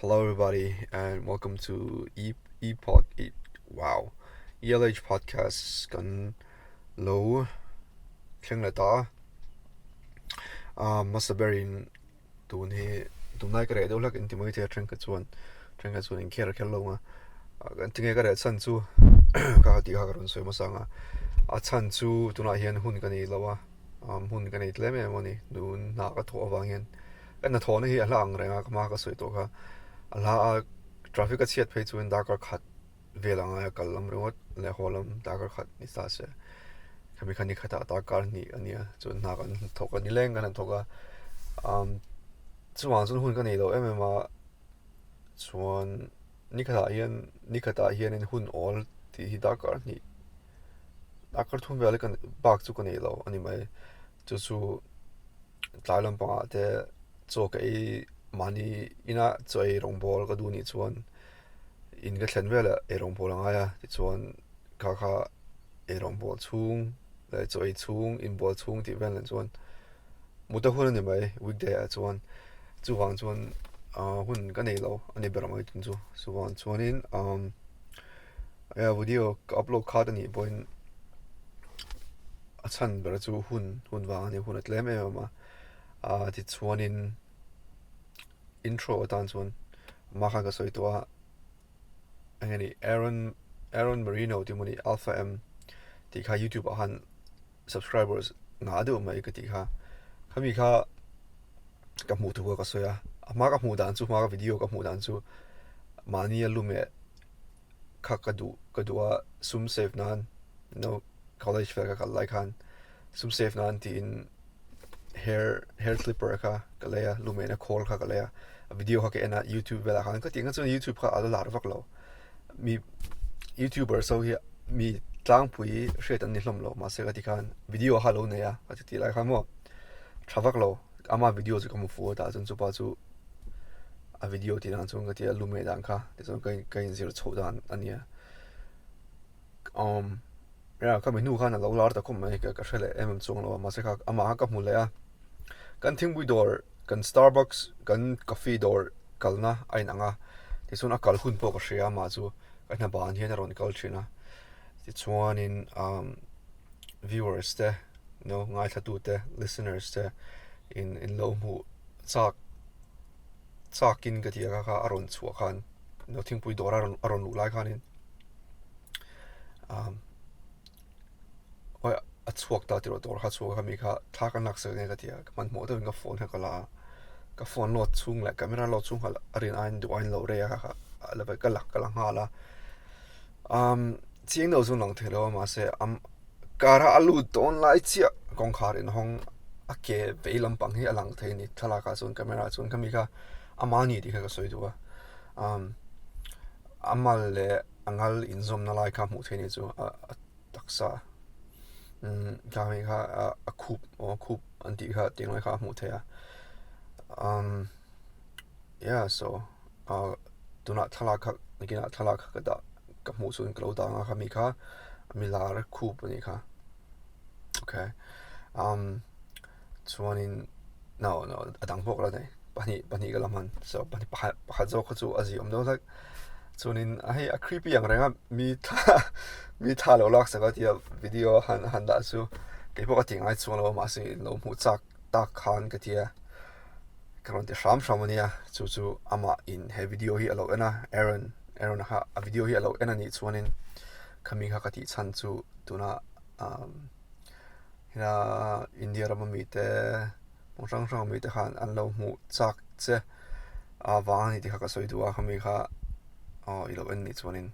Hello everybody and welcome to E E Pod E wow ELH podcast kan lo thleng leh ta a hmasa berin tun hi tunlai ka reh deuh hlek inti mai thei a thenkhat chuan thenkhat chuan in kher kher lo ang a tinge ka reh chhan chu ka tih kha ka rawn sawi hmasa ang a a chhan chu tunah hian hun ka nei lo a hmun ka nei tlem em a ni tun hna ka thawh avang hian ka hnathawhna hi a hla ang reng a ka hma ka sawi tawh kha a hla a traffic a chhiat phei chuan darkar khat vel ang a kal lam ringawt leh haw lam darkar khat ni ta se khami kha ni khatah darkar hnih a nia chuan hna kan thawk a nileng kan han thawk a chuvang chuan hun ka nei lo em em a chuan ni khatah hian ni khatah hianin hun awl tih hi darkar hnih. A kar thum vel ka bak chu ka nei lo a ni mai chu chu tlai lampangah te chaw ka ei mahni ina chaw ei rawngbawl ka duh nih chuan in ka thlen velah ei rawngbawl a ngai a tichuan kha kha ei rawngbawl chhung leh chaw ei chhung inbual chhung tih vel nen chuan mut a hun a ni mai weekday ah chuan chuvang chuan ah hun ka nei lo a ni ber mai tun chu chuvang chuanin umm. Eng video ka upload khat a nih pawhin a chhan ber chu hun hun vang a ni hun a tlem em em a ah tichuanin intro atan chuan amah khan ka sawi tawh a eng nge ni Aaron Aaron Marino tih emaw ni Alpha M tih kha youtube ah khan subscribers ngah deuh mai ka tih kha khami kha ka hmuh thu kha ka sawi a a hma ka hmuh dan chu hma ka video ka hmuh dan chu mahni a lu meh kha ka duh ka duh a sum save nan you know college vel ka kal lai khan sum save nan tiin hair hair clipper kha ka lei a lu mehna khawl kha ka lei a a video kha ka en a youtube velah khan ka tih ang chuan youtube kha a la lar vak lo mi youtubers ho hi mi tlangpui hriat an ni hlawm lo mahse ka ti khan video kha a lo nei a ka ti tih lai khan maw tha vak lo ama video chu ka hmu fuh a tah chuan chupa chu. a video tih dan chuan ka ti a lu meh dan kha tichuan ka ka inzir chhoh dan a nia umm ya ka mi hnu khan a lo lar ta khawp mai ka hre leh em em chuang lo a mahse kha amah kha ka hmu leh a kan thingpui dawr kan starbucks kan coffee dawr kalna a inang a tichuan a kal hun pawh ka hria amah chu ka hna ban hian a rawn kal thin a tichuanin umm viewers te no ngaithlatute listeners te in in lo hmuh chak chakin ka ti a kha a rawn chhuah khan no thingpui dawr a rawn a rawn luh lai khanin umm awi a chhuak ta tih dawr kha a chhuak a mi kha thla ka laksak nge ka ti a ka hmanhmawh deuhin ka phone kha ka la a ka phone load chhung leh camera load chhung kha a rin aiin duh aiin lo rei a kha kha ka la ka la nghal a umm chiang deuh chu a lang thei lo a mahse umm Car a lut dawn lai chiah kawngkhar inhawng a ke vei lampang hi a lang thei a ni thlalak ah chuan camera ah chuan khami kha ama a ni tih kha ka sawi duh a umm a mal leh a ngal inzawmna lai kha hmuh theih a ni chu a taksa umm khami kha a khup aw khup an tih kha tiang lai kha a hmuh theih a umm yeah so ah tunah thlalak kha nakinah thlalak kha ka dah. ka hmuh chuan ka lo dang a khami kha mi lar khup a nih kha okay um chuanin no no a dang pawh ka la nei pahnih pahnih ka la hman so pahnih pakhat pakhat zawk kha chu a zia awm deuh hlek chuanin a hei a creepy ang reng a mi thla mi thla lo lak sak a tia video han han dah chu keipawh ka ti ngai chuang lo a mahse in lo hmuh chak tak khan ka tia ka rawn ti hram hram a nia chu chu amah in he video hi a lo en a Aaron Aaron kha a video hi a lo en a nih chuanin khami kha ka tih chhan chu tuna umm hela India rama mite hmun hrang hrang mite khan an lo hmuh chak che avang a ni tih kha ka sawi duh a khami kha aw i lo en nih chuanin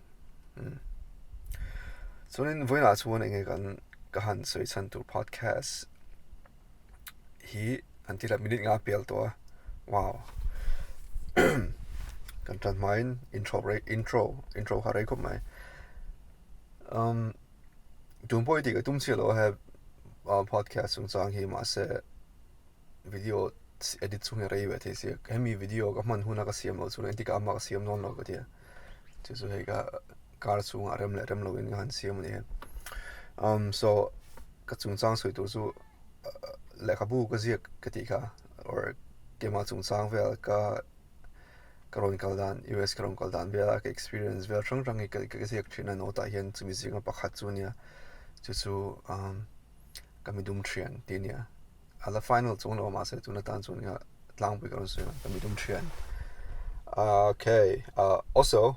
umm chuanin vawiinah chuan eng nge kan ka han sawi chhan tur podcast hi an ti la minute nga pial tawh a wow kan tan hmain intro rei intro intro kha rei khawp mai um tun pawh hi tih ka tum chiah lo a he podcast chungchang hi mahse video edit chhung hi a rei ve thei sia hemi video ka hman huna ka siam loh chuan engtikah amah ka siam dawn lo ka ti a chu chu hei ka car chhungah rem leh rem loin ka han siam a ni um so ka chungchang sawi tur chu lehkhabu ka ziak ka tih kha or keimah chungchang vel ka. Ka rawn kal dan, US ka rawn kal dan vel a ka experience vel hrang hrang hi ka ka ziak thin a note ah hian chumi zinga pakhat chu a nia. Chu chu umm ka midum thian tih a nia. A la final chung lo a mahse tun atan chuan nia tlangpui ka rawn sawi ang ka midum thian. Okay ah also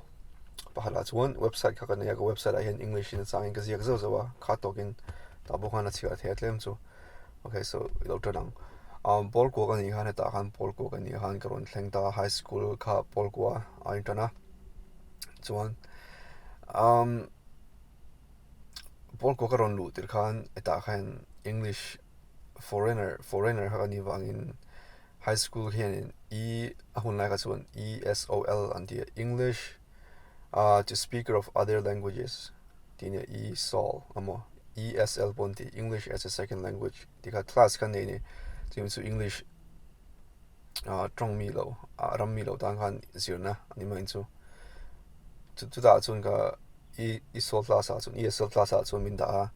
pakhat ah chuan website kha ka nei a ka website ah hian English in a changin ka ziak zauh zauh a kha tawkin tah pawh khan a chhiar thei a tlem chu. Okay so i lo tan ang. Um pawl kua ka nih khan hetah khan pawl kua ka nih khan ka rawn thleng ta a high school kha pawl kua a intan a chuan um pawl kua ka rawn luh tirh khan hetah khan English foreigner foreigner kha ka nih vangin high school hianin E a hun lai kha chuan E_S_O_L an ti a English ah to speaker of other languages tih nia E_S_O_L emaw E_S_L pawh an ti English as a second language tih kha class kha an nei a ni chumi chu English ah tawng mi lo ah ram mi lo tan khan zirna a ni mai chu chutah chuan ka E_S_O_L class ah chuan E_S_L class ah chuan min dah a.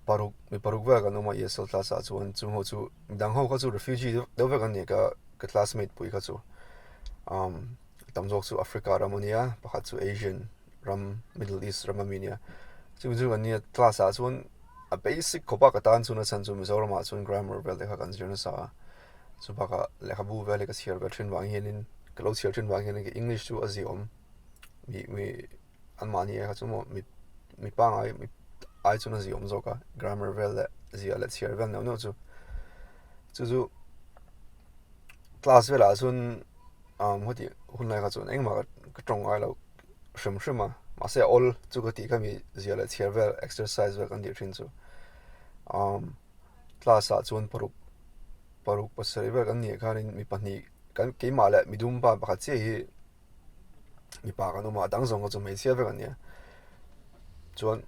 Paruk mi paruk vel kan awm a ESL class ah chuan chung ho chu midang ho kha chu refugee deuh vek an ni ka ka classmate pui kha chu umm tam zawk chu Africa ram a nia pakhat chu Asian ram Middle East ram ami a nia chumi chu kan nia class ah chuan a basic khawp a ka tan chhun a chhan chu Mizoram ah chuan grammar vel te kha kan zir nasa a chu bakah lehkhabu vel hi ka chhiar ve thin vang hianin ka lo chhiar thin vang hianin ka English chu a ziaawm mi mi. Anmahni kha chu maw mi mi pangngai mi ai chuan a ziawm zawk a grammar vel leh ziah leh chhiar vel neuh neuh chu chu chu class velah chuan umm heti hun lai kha chuan engmah ka tawng ngai lo hrim hrim a mahse a awl chu ka tih kha mi ziah leh chhiar vel exercise vel kan tih thin chu umm class ah chuan paruk paruk pasarih vel kan nih khanin mi pahnih kan keimah leh midum pa pakhat chiah hi. Mipa kan awm a a dang zawng kha chu hmeichhia vek an nia chuan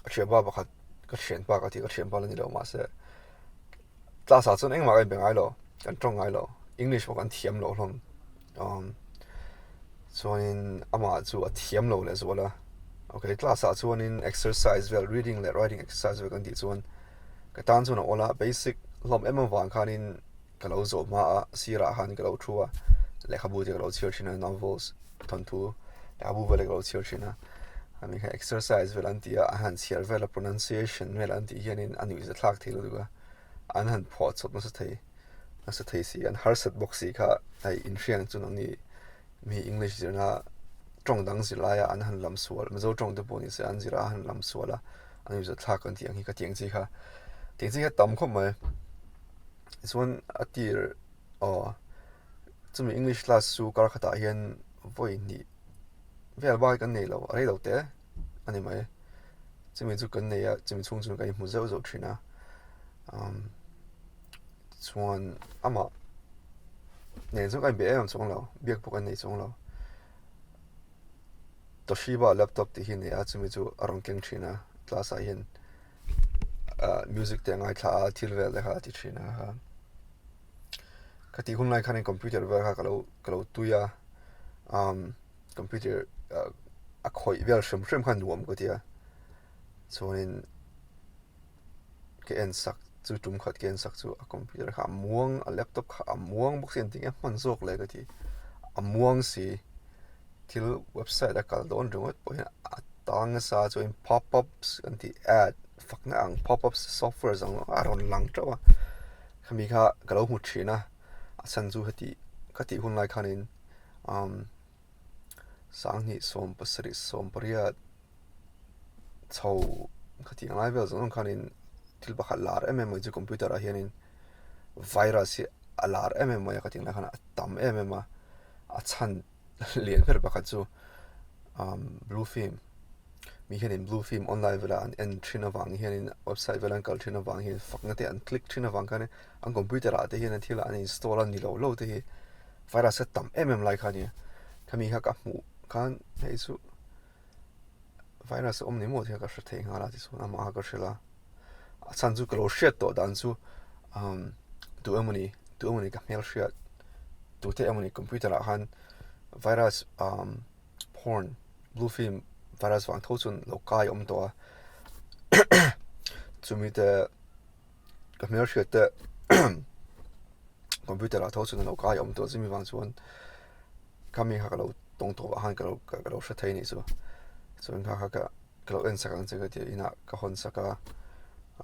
a thianpa pakhat ka thianpa ka tih ka thianpa la ni lo mahse class ah chuan engmah ka inbe ngai lo kan tawng ngai lo english pawh kan thiam loh hlawm umm chuanin amah chu a thiam lo leh zual a okay class ah chuanin exercise vel reading leh writing exercise vel kan tih chuan ka tan chuan a awl a basic hlawm em avang khanin. Ka lo zawh hma a sirah khan ka lo thu a lehkhabu te ka lo chhiar thin a novels thawnthu lehkhabu vel te ka lo chhiar thin a ani kha exercise vel an ti a an han chhiar vel a pronunciation vel an tih hianin a nuihza thlak thei lutuk a an han phuah chawp nasa thei nasa thei si an harsat bawk si kha hei inhriat chu nangni mi English zirna tawng dang zir laia an han lam sual Mizo tawng te pawh ni se an zir a an han lam sual a a nuihza thlak an tih ang hi ka tih ang chi kha tih ang chi kha tam khawp mai. Chuan a tir aw chumi English class chu kar khatah hian vawi hnih vel bak hi kan nei lo a rei lo teh a ni mai chumi chu kan nei a chumi chhung chu kan inhmu zeuh zeuh thin a umm chuan amah nen chuan ka inbe em em chuang lo biak pawh kan nei chuang lo Toshiba laptop tih hi a nei a chumi chu a rawn keng thin a class ah hian. ah music te a ngaithla a thil vel te kha a ti thin a kha ka tih hun lai khan computer vel kha ka lo ka lo tui a umm computer ah a khawih vel hrim hrim kha nuam ka ti a chuanin ka en sak chu tum khat ka en sak chu a computer kha a muang a laptop kha a muang bawk si engtin nge a hman zawk le ka ti a muang si. Thil website a kal dawn ringawt pawh hian a tang nasa chuan pop ups an tih ad fakna ang pop ups software zawng zawng a rawn lang teuh a khami kha ka lo hmu thin a a chhan chu heti ka tih hun lai khanin umm sanghnih 17 18 chho ka tih ang lai vel zawng zawng khanin thil pakhat lar em em mai chu computer ah hianin virus hi a lar em em mai a ka tih ang lai khan a tam em em a a chhan. Lian ber pakhat chu umm blue film mi hianin blue film online vela an en thin avang hianin website vela an kal thin avang hian fakna te an click thin avang khan an computer ah te hian an thil an install a ni lo lo te hi virus a tam em em lai kha a nia khami kha ka hmuh khan hei chu virus a awm ni maw tih kha ka hre thei nghal a tichuan amah kha ka hrilh a a chhan chu ka lo hriat tawh dan chu umm duh emawni duh emawni ka hmel hriat tute emawni computer ah khan virus umm porn blue film virus vang tho chuan lo kai awm tawh a chumi te ka hmel hriat te computer ah tho chuan a lo kai awm tawh chumi vang chuan. Khami kha ka lo tawng tawh ah khan ka lo ka lo hre thei anih chu. Chuan kha kha ka ka lo en sak ang che ka ti a, inah ka hawn sak a,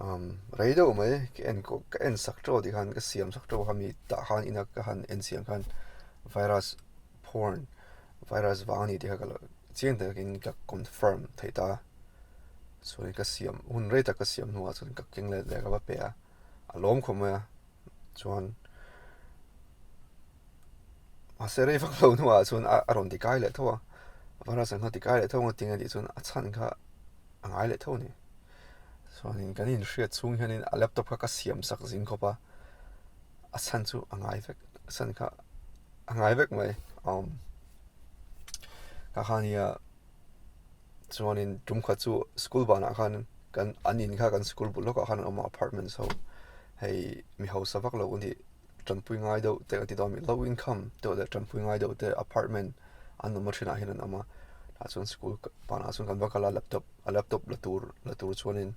umm rei deuh mai ka en ka en sak teuh tih khan ka siam sak teuh a, mi tah khan ina ka han en siam khan virus porn virus vang a ni tih kha ka lo chiang takin ka confirm thei ta a. Chuan ka siam hun rei tak ka siam hnuah chuan ka keng let leh ka va pe a, a lawm khawp mai a. Chuan mahse rei vak lo hnuah chuan a rawn ti kai leh tho a, virus ang kha ti kai leh tho ang a ti nge tih chuan a chhan kha a ngai leh tho a ni. Chuanin kan inhriat chhung hianin a laptop kha ka siam sak zing khawp a, a chhan chu a ngai vek a chhan kha a ngai vek mai umm ka kha nia. Chuanin tum khat chu school banah khan kan an in kha kan school bul lawkah khan an awm a apartments ho hei mi hausa vak lo anih tanpui ngai deuh te ka ti dawn a mi low income deuh leh tanpui ngai deuh te apartment an awm a thinah hian an awm a tah chuan school banah chuan kan va kal a laptop a laptop la tur la tur chuanin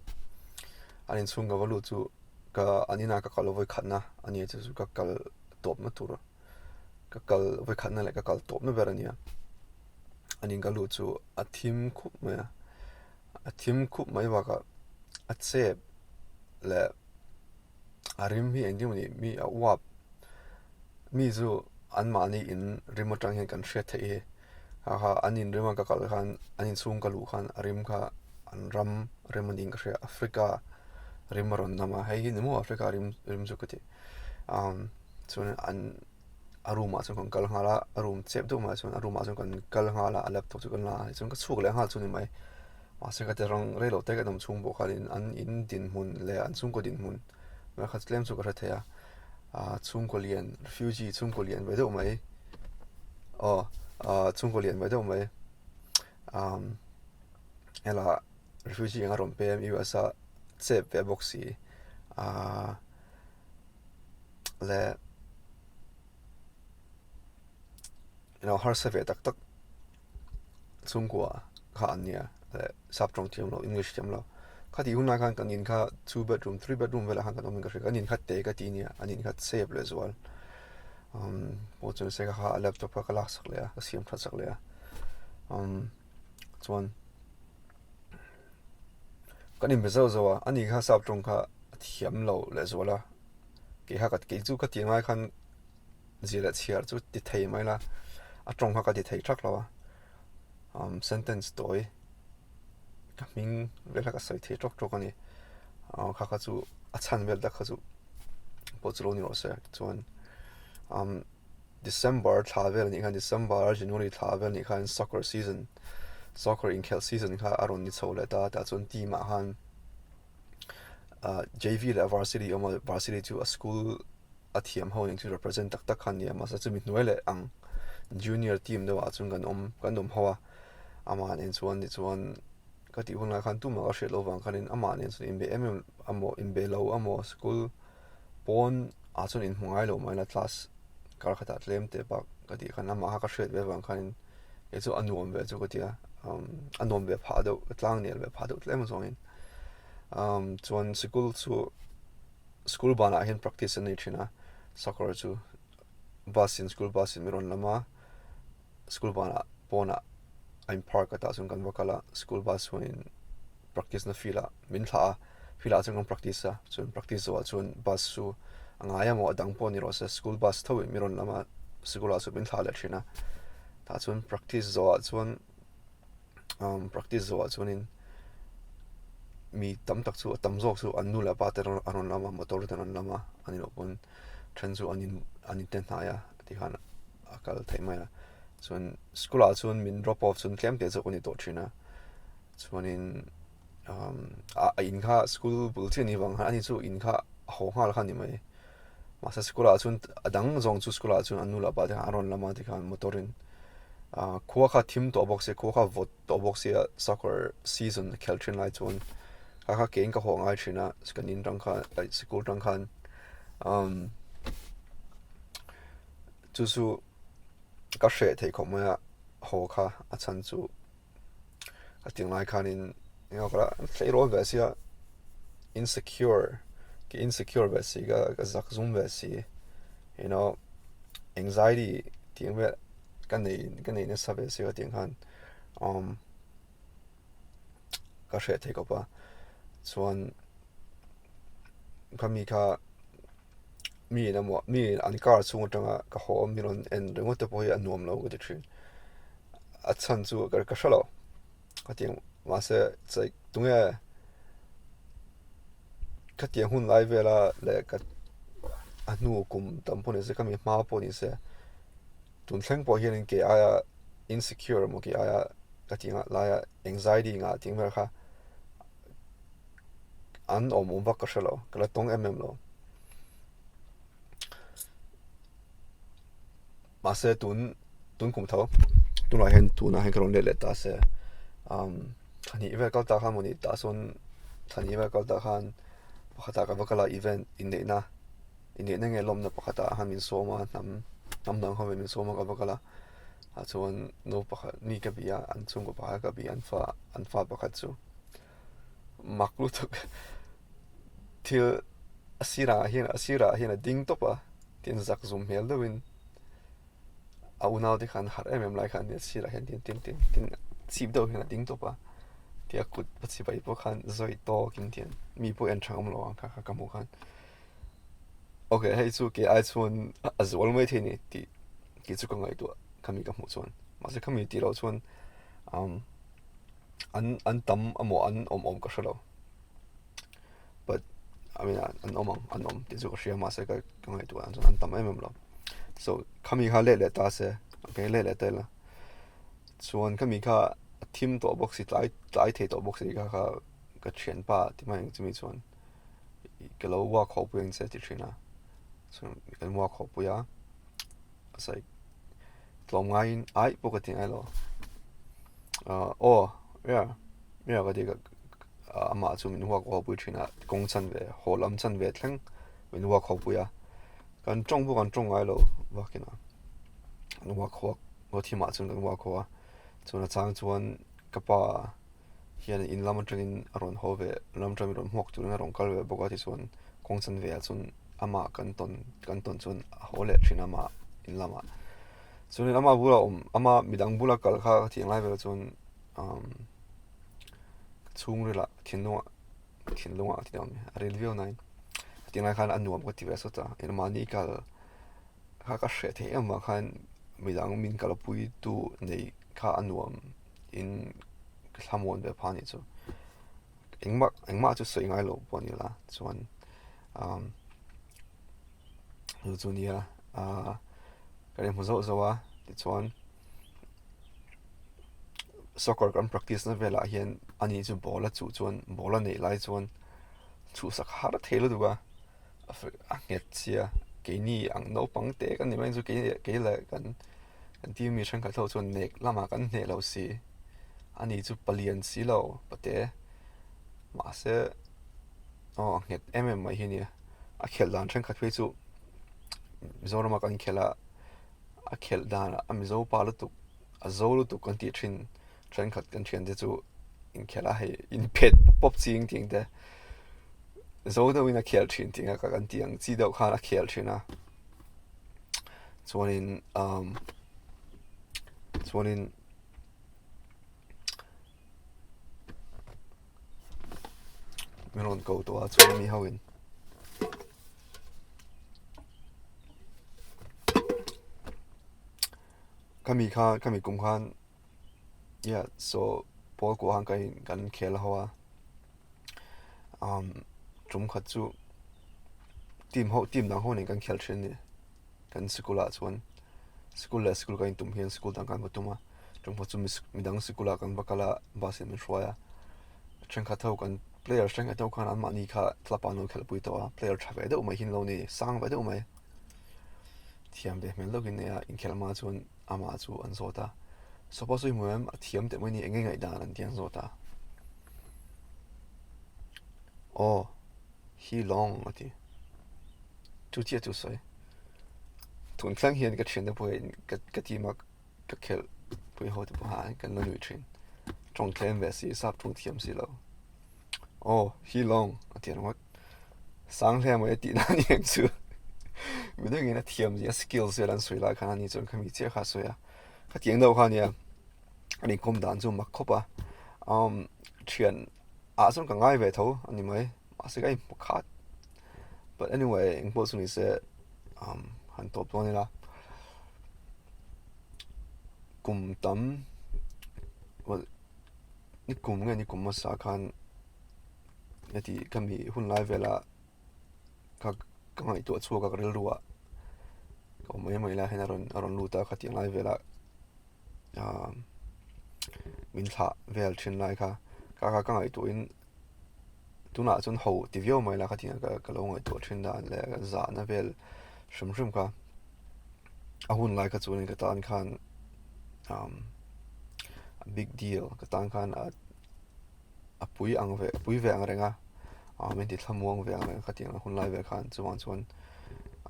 an inchhung ka va lut chu ka an inah ka kal vawi khatna a ni chu chu ka kal tawpna tur. Ka kal vawikhatna leh ka kal tawpna ber a nia. An in ka luh chu a thim khup mai a, a thim khup mai bakah a chep leh a rim hi engtin emaw ni mi a uap mi chu anmahni in rim atang hian kan hriat theih hi kha kha an in rima ka kal khan an inchhung ka luh khan a rim kha an ram rim a niin ka hria Africa rim a rawn nam a hei hi ni maw Africa rim rim chu ka ti umm. Chuan an a room ah chuan kan kal nghal a a room chep deuh mah chuan a room ah chuan kan kal nghal a a laptop chu kan la a tichuan ka chhuak leh nghal chu ni mai mahse ka ti rang rei lo te kan awm chhung pawh khanin an in dinhmun leh an chhungkaw dinhmun vel kha tlem chu ka hre thei a ah chhungkaw lian refugee chhungkaw lian ve deuh mai aw ah chhungkaw lian ve deuh mai umm hela refugee anga rawn pem US a chep ve bawk si ah. leh ilo harsa ve tak tak chhungkua kha an nia leh sap tawng thiam lo english thiam lo khatih hunah khan kan in kha two bedroom three bedroom velah khan kan awm in ka hria kan in kha te ka ti nia an in kha chep leh zual umm pawh chu nise kha a laptop kha ka lak sak leh a ka siam that sak leh a umm chuan kan inbe zauh zauh a ani kha sap tawng kha a thiam lo leh zual a. Kei kha kei chu ka tih ngai khan zir leh chhiar chu ti thei mai la a tawng kha ka ti thei thak lo a umm sentence tawi ka hming vel kha ka sawi thei tawk tawk a ni ah kha kha chu a chhan vel tak kha chu pawh chu lo ni rawh se chuan umm December thla vel anih khan December January thla vel anih khan soccer season soccer inkhelh season kha a rawn ni chho leh ta tah chuan team ah khan. ah J_V leh varsity a awm a varsity chu a school a thiam ho nen chu represent tak tak kha an ni a mahse chumi hnuai leh ang junior team deuh ah chuan kan awm kan awm ho a amah nen chuan tichuan ka tih hunlai khan tumah ka hriat loh vang khanin amah nen chuan inbe em em amaw inbe lo amaw school pawn ah chuan inhmu ngai lo mai la class kar khatah tlem teh bak ka tih khan amah kha ka hriat ve avang khanin kei chu a nuam ve chu ka ti a umm a nuam ve phah deuh ka tlang nel ve phah deuh tlem zawngin umm chuan sikul chu school banah hian practice an nei thin a soccer chu bus in school bus in min rawn lam a school banah pawnah a in park a tah chuan kan va kal a school bus chuanin practice na field ah min thlah a field ah chuan kan practice a chuan practice zawhah chuan bus chu a ngai emaw a dang pawh ni rawh se school bus tho in min rawn lam a sikul ah chuan min thlah leh thin a tah chuan practice zawhah chuan umm practice zawhah chuanin mi tam tak chu a tam zawk chu an nu leh pa te an rawn lam a motor te an rawn lam a a ni loh pawn then chu an in an in te hnai a tikhan a kal theih mai a chuan school ah chuan min drop off chuan tlem te zawk a ni tawh thin a. Chuanin umm a in kha school bul chiah anih vang khan ani chu in kha a haw nghal kha a ni mai. Mahse school ah chuan a dang zawng chu school ah chuan an nu leh pa te khan an rawn lam a tikhan motor in ah khua kha thim tawh bawk sia khua kha vawt tawh bawk sia soccer season a khelh thin lai chuan kha kha kein ka haw ngai thin a kan in tang khan sikul tang khan umm chu chu ka hreh theih khawp mai a haw kha a chhan chu. A tih lai khanin eng emaw kha tleirawl ve sia insecure ka insecure ve si ka ka zak zum ve si you know anxiety tih ang vel. ka nei ka nei nasa ve si a tiang khan umm ka hreh thei khawp a chuan khami kha mi in emaw mi in an car chhung atanga ka haw awm hi rawn en ringawt te pawh hi a nuam lo ka ti thin a chhan chu ka hre lo ka ti ang mahse tunge khatiang hun lai vela leh ka a hnu kum tam pawh ni se ka mi hma pawh ni se tun thleng pawh hianin kei aia insecure emaw kei aia ka tih ngah laia anxiety ngah tih vel kha an awm awm vak ka hre lo ka la tawng em em lo mahse tun tun kum tho tunah hian tunah hian ka rawn let leh ta se umm thla hnih vel kal ta khan mawni tah sawn thla hnih vel kal ta khan pakhatah ka va kal a event inneihna inneihna nge lawmna pakhatah khan min sawm a hnam hnam dang ho in min sawm a ka va kal a ah chuan nu pakhat mi ka bia an chhungkaw pakhat ka bia an fa an fa pakhat chu mak lutuk thil a sirah hian a sirah hian a ding tawp a tin zak zum hmel deuhin a unau te khan harh em em lai khan a sirah hian tin tin tin tin chip deuh hian a ding tawp a tia kut a chibai pawh khan zawi tawkin tian mi pawh en tha awm lo ang kha kha ka hmuh khan ok hei chu kei ai chuan a zual mai thei a ni tih tih chu ka ngaihtuah khami ka hmuh chuan mahse khami tih loh chuan umm an an tam emaw an awm awm ka hre lo but I mean an awm ang an awm tih chu ka hria mahse ka ka ngaihtuah dan chuan an tam em em lo so khami kha let leh ta se ok let leh ta ila chuan khami kha a thim tawh bawk si tlai tlai thei tawh bawk si kha kha ka thianpa ti mai ang chumi chuan ka lo walk haw pui ang che ti thin a chuan kan walk haw pui a a sawi tlawm ngaiin aih pawh ka ti ngai lo ah aw yeah yeah ka ti ka amah chu min walk haw pui thin a kawng chan ve haw lam chan ve thleng min walk haw pui a kan tawng pawh kan tawng ngai lo vakin a kan walk haw a haw thimah chuan kan walk haw a chuan a chang chuan ka pa hian in lam atangin a rawn haw ve lam atangin min rawn hmuak turin a rawn kal ve bawk a tichuan kawng chan velah chuan amah kan tawn kan tawn chuan a haw leh thin a amah in lamah chuanin ama bula awm ama midang bula kal kha ka thiang lai velah chuan umm ka chhungril ah thinlungah thinlungah a ti dawn a ril viau nain hetiang lai khan a nuam ka ti ve sawt a engmahni kal kha ka hreh theih em vang khan midang min kalpui tu nei kha a nuam in ka thlamuan ve phah a nih chu engmah engmah chu sawi ngai lo pawh a ni la chuan umm chu chu nia ahh kan inhmu zauh zauh a tichuan soccer kan practice na velah hian ani chu ball a chuh chuan ball a neih lai chuan chhuhsak har thei lutuk a. a nghet sia keini ang naupang te kan ni mai chu kei leh kei leh kan kan team mi thenkhat ho chuan nek lamah kan hneh lo si ani chu palian si lo pate mahse aw a nghet em em mai hi a nia a khelh dan thenkhat phei chu Mizorama kan khelh a a khelh danah a Mizo pa lutuk a zo lutuk kan tih thin thenkhat kan thiante chu inkhelh a hei inphet pawp pawp ching tih ang te. Zo deuhin a khel thin tih nga kan tih ang chi deuh khan a khel thin a chuanin umm chuanin min rawn ko tawh a chuan mi ho in khami kha khami kum khan yeah so pawl kuah khan kan in kan khel ho a. umm tum khat chu team ho team dang ho nen kan khelh thin a ni kan sikul ah chuan sikul leh sikul kan intum hian sikul dang kan va tum a tum khat chu midang sikul ah kan va kal a bus in min hruai a thenkhat ho kan player thenkhat ho khan anmahni kha club ah an lo khelh pui tawh a player tha ve deuh mai hi an lo ni sang ve deuh mai thiam ve hmel deuhin a inkhelh hma chuan amah chu an zawt a suppose i hmu em a thiam teh mai a ni eng nge ngaihdan an tih an zawt a. Aw hi lawng a ti. Chu chiah chu sawi. Tun thleng hian ka thiante pawh hian ka ka team a ka khelh pui ho te pawh kha kan la nui thin. Tawng thlem ve si sap thung thiam si lo. Aw hi lawng a ti ringawt. Sang hle mai a tih nan hian chu midangin a thiam zia skills vel an sawi lai khan ani chuan khami chiah kha a sawi a. Khatiang deuh kha ania an inkawm dan chu mak khawp a umm thian ah chuan ka ngai ve tho a ni mai mahse ka inhmu khat but anyway engpawh chu ni se umm han tawp dawn ila kum tam well ni kum nge ni kum hmasa khan heti ka mi hun lai vela ka ka ngaihtuah chhuak a ka rilru ah ka awm mai mai lai hian a rawn a rawn lut a khatiang lai velah ah min thlah vel thin lai kha ka ka ngaihtuah in tunah chuan ho ti viau mai la khatiang ka ka lo ngaihtuah thin dan leh zahna vel hrim hrim kha a hun lai kha chuan ka tan khan ah a big deal ka tan khan a. a pui ang ve pui ve ang reng a ah min ti thlamuang ve ang reng a khatiang hun lai vel khan chuvang chuan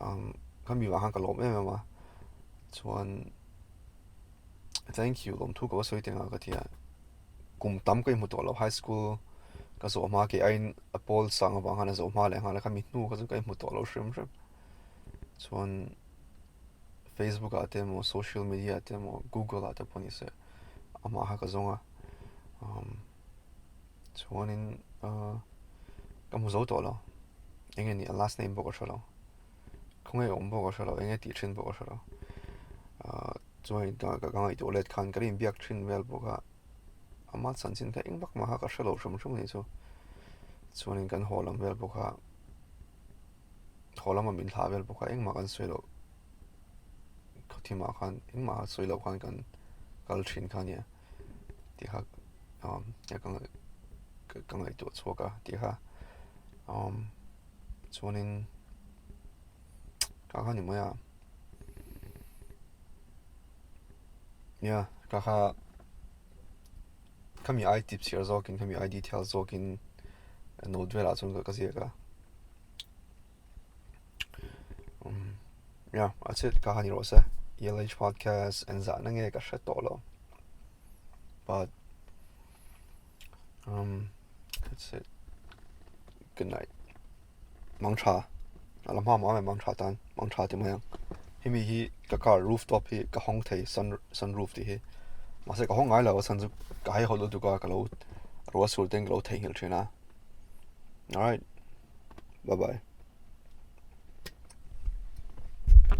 umm khami vang khan ka lawm em em a chuan thank you lawmthu ka va sawi teng a ka ti a kum tam ka inhmu tawh lo high school ka zawh hma kei aiin a pawl sang avang khan a zawh hma leh nghal a khami hnu kha chu ka inhmu tawh lo hrim hrim chuan facebook ah te emaw social media ah te emaw google ah te pawh ni se. amah kha ka zawng a umm chuanin ahh ka hmu zo tawh lo eng nge ni a last name pawh ka hre lo khawnge awm pawh ka hre lo eng nge tih thin pawh ka hre lo ahh chuanin ka ka ngaihtuah let khan kan inbiak thin vel bawk a ama chanchin kha eng vak mah kha ka hre lo hrim hrim a nih chu chuanin kan haw lam vel bawk a haw lama min thlah vel bawk a engmah kan sawi loh. Khawthimah khan engmah a sawi loh khan kan kal thin kha ania tih kha umm ka ngaihtuah chhuak a tih kha umm chuanin ka kha ni mai a nia ka kha khami ai tip chhiar zawkin khami ai detail zawkin note velah chuan ka ziak a. Um, yeah, that's it. Ka hani rawh se. ELH podcast en zah na nge ka hre tawh lo. But um, that's it. Good night. Mang tha. Ala hma ma mang tha tan. Mang tha ti mai ang. Hemi hi ka car rooftop hi ka hawng thei sun sunroof tih hi. Mahse ka hawng ngai lo a chhan chu ka hai haw lutuk a ka lo ruah sur ten ka lo theihnghilh thin a. Alright. Bye bye.